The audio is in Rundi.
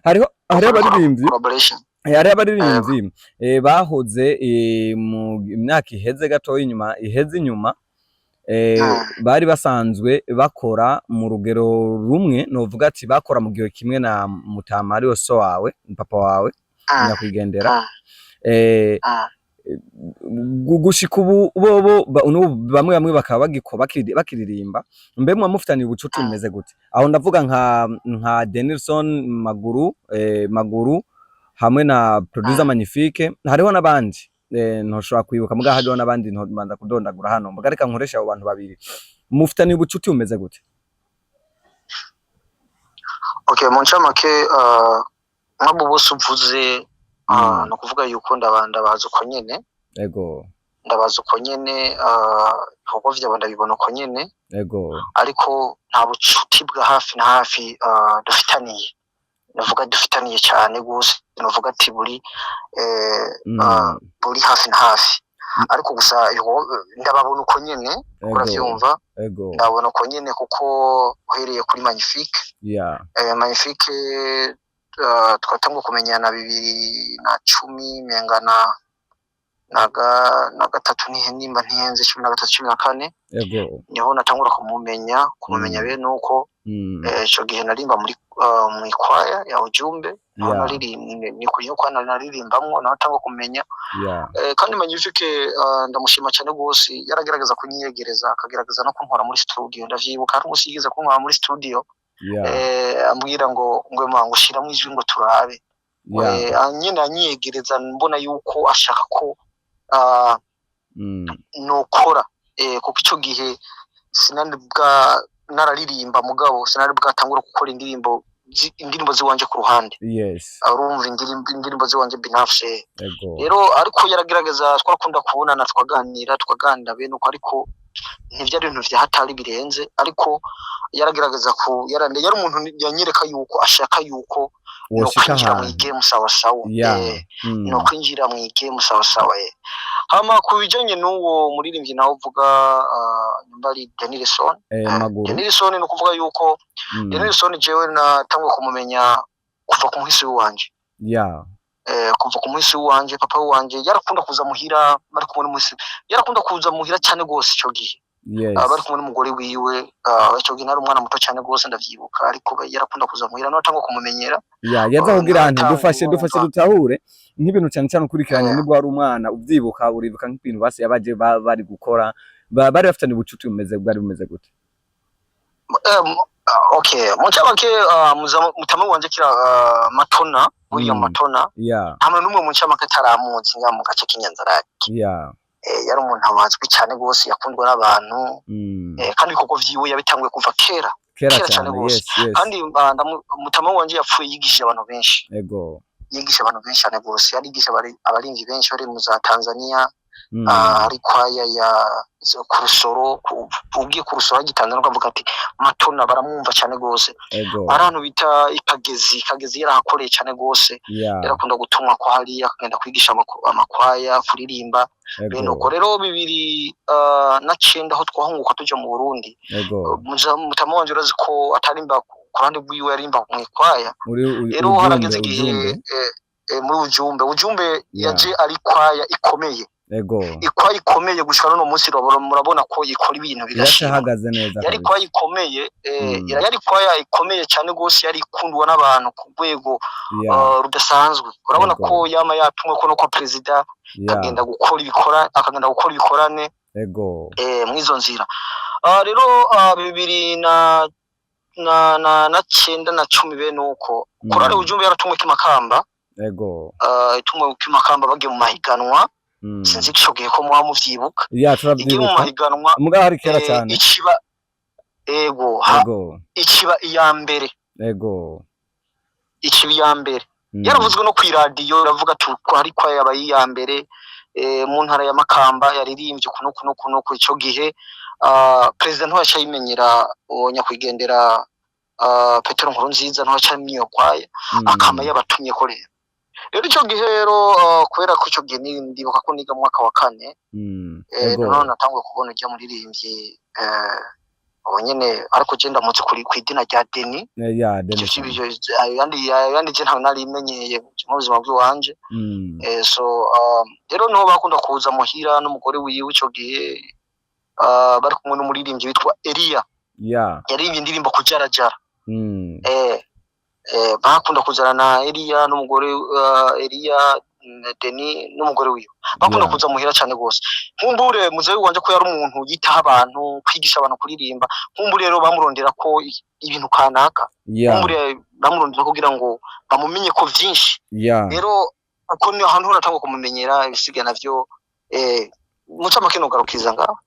Hariho abaririmbyi Collaboration. Hariho abaririmbyi bahoze mu myaka iheze gatoya inyuma, iheze inyuma, bari basanzwe bakora mu rugero rumwe, novuga ati bakora mu gihe kimwe na Mutama, ariwe so wawe, papa wawe, nyakwigendera. Gushika ubu bobo n'ubu bamwe bamwe bakaba bakiririmba. Mbe muba mufitaniye ubucuti bumeze gute? Aho ndavuga nka Denilson Maguru, Maguru hamwe na producer Magnifique. Hariho n'abandi ntoshobora kwibuka, muga hariho n'abandi ntomanza kudondagura hano, muga reka nkoresha abo bantu babiri. Mufitaniye ubucuti bumeze gute? Okay, mu ncamake, nk'abo bose uvuze, ni ukuvuga yuko ndabazi uko nyene. Ndabazi uko nyene, ibikorwa vyabo ndabibona uko nyene, ariko nta bucuti bwa hafi na hafi dufitaniye, navuga dufitaniye cyane gose, navuga ati buri buri hafi na hafi. Ariko gusa ndababona uko nyene, uravyumva? Ego. Ndabona uko nyene, kuko uhereye kuri Magnifique, Magnifique, twatanguye kumenyana 2010, menga na gatatu, nihe nimba ntihenze, 13, 14, niho natangura kumumenya bene uko. Ico gihe narimba muri mw'ikwaya ya Ujumbe, niho naririmba, ni ku kwa naririmbamwo, naho natangura kumenya. Kandi Magnifique, ndamushima cyane rwose, yaragerageza kunyiyegereza, akagerageza no kuntwara muri studio. Ndavyibuka hari umunsi yigeze kuntwara muri studio, ambwira ngo ma ngo shiramo ijwi ngo turabe. Nyene anyiyegereza, mbona yuko ashaka ko nokora, kuko ico gihe sinari bwa nararirimba, mugabo sinari bwatangura gukora indirimbo ziwanje ku ruhande. Urumva, indirimbo ziwanje binafse. Rero ariko yaragerageza, twarakunda kubonana, twaganira bene uko, ariko ntivyari ibintu vya hatari birenze. Ariko yaragerageza ku yari umuntu yanyereka yuko ashaka yuko no Woshika kwinjira mu ahantu. game sawa sawa. No kwinjira mu game sawa sawa. Hama ku bijanye n'uwo muririmbyi nawe uvuga, nyumba ari Denilson, Maguru. Denilson, ni ukuvuga yuko Denilson jewe natanguye kumumenya kuva ku muhisi wanje. Kuva ku muhisi wanje, papa wanje yarakunda kuza muhira bari kumwe n'umuhisi, yarakunda kuza muhira cyane gose ico gihe. Bari kumwe n'umugore wiwe. Ico gihe nari umwana muto cyane gose, ndavyibuka, ariko yarakunda kuza muhira, nawe atangwa kumumenyera. Ya, yaza kugira nti Natanga dufashe dufashe urumva. dutahure nk'ibintu cyane cyane ukurikiranye nibwo wari umwana, uvyibuka, uribuka nk'ibintu basi yabaje bari gukora, bari bafitanye ubucuti bumeze, bwari bumeze gute? Okay, mu ncamake, mutama wanje kira, Matona, William Matona, hamwe n'umwe mu ncamake ataramuzi nga mu gace k'Inyanzarake. Yari umuntu abazwi cyane gose, yakundwa n'abantu, kandi ibikorwa vyiwe yabitanguye kuva kera. Kera Kera cyane cyane. gose. Kandi mutama wanje yapfuye yigishije abantu benshi. Yigisha abantu benshi cyane gose, yarigisha abarimvyi benshi bari mu za Tanzania. Ari kwaya ya ku Rusoro, ugiye ku Rusoro hagitanzania ukavuga ati Matona, baramwumva cyane gose. Hari ahantu bita Ikagezi, Kagezi yarahakoreye cyane gose. Yarakunda gutumwa ko hariya akagenda kwigisha amakwaya kuririmba bene uko. Rero 2009 aho twahunguka tuja mu Burundi, mutama wanje urazi ko atarimba ku ruhande rwiwe, yarimba mu ikwaya. Muri Rero Ujumbe, harageze igihe Ujumbe. Muri Ujumbe yaje ari kwaya ikomeye. Ikwaya ikomeye gushika n'uno munsi, murabona ko ikora ibintu bigashima. Iracahagaze neza Yari kabisa. kwaya ikomeye, yari kwaya ikomeye cyane gose, yari ikundwa n'abantu ku rwego rudasanzwe. Urabona ko yama yatumwe ko no kwa perezida, akagenda gukora ibikora, akagenda gukora ibikorane, mwizo nzira. Rero bibiri na cenda na cumi bene uko, korale Ujumbe yaratumwe kimakamba, itumwe kimakamba bagiye mu mahiganwa. Sinzi ico gihe ko muba muvyibuka. Ya, Igiye mu turavyibuka. mahiganwa, Mugabo hari kera cyane. Ikiba ego ikiba iya mbere. Ikiba iya mbere. Yaravuzwe no kw'iradiyo, iravuga ati ko hari ko yabaye iya mbere mu ntara ya Makamba, yaririmbye kuno kuno kuno. Ku ico gihe, perezida ntiwaca yimenyera uwo nyakwigendera, Petero Nkurunziza, ntiwaca amenya iyo kwaya, akama yabatumye ko. Rero ico gihe rero, kubera ko ico gihe ndibuka ko niga mu mwaka wa kane, noneho natanguye kubona ujya muririmbyi, Ubu nyene, ariko je ndamutse kuri kw'idina rya Deni. Ya, Ivyo Denison. Sivyo, ayandi je ntawe nari menyeye mu buzima bw'iwanje. So rero niho bakunda kuza muhira n'umugore wiwe ico gihe, bari kumwe n'umuririmbyi witwa Eliya. Yaririmbye indirimbo Kujarajara. Bakunda kuzana na Eliya n'umugore, Eliya, Deni n'umugore wiwe bakunda kuza muhira cyane gose. Nkumbure muzeyi wanje ko yari umuntu yitaho abantu, kwigisha abantu kuririmba, nkumbure rero bamurondera ko ibintu kanaka. Nkumbure bamurondera kugira ngo bamumenye ko vyinshi. Rero uko ni ahantu natangwa kumumenyera, ibisigaye navyo, muca make nogarukiza ngaho.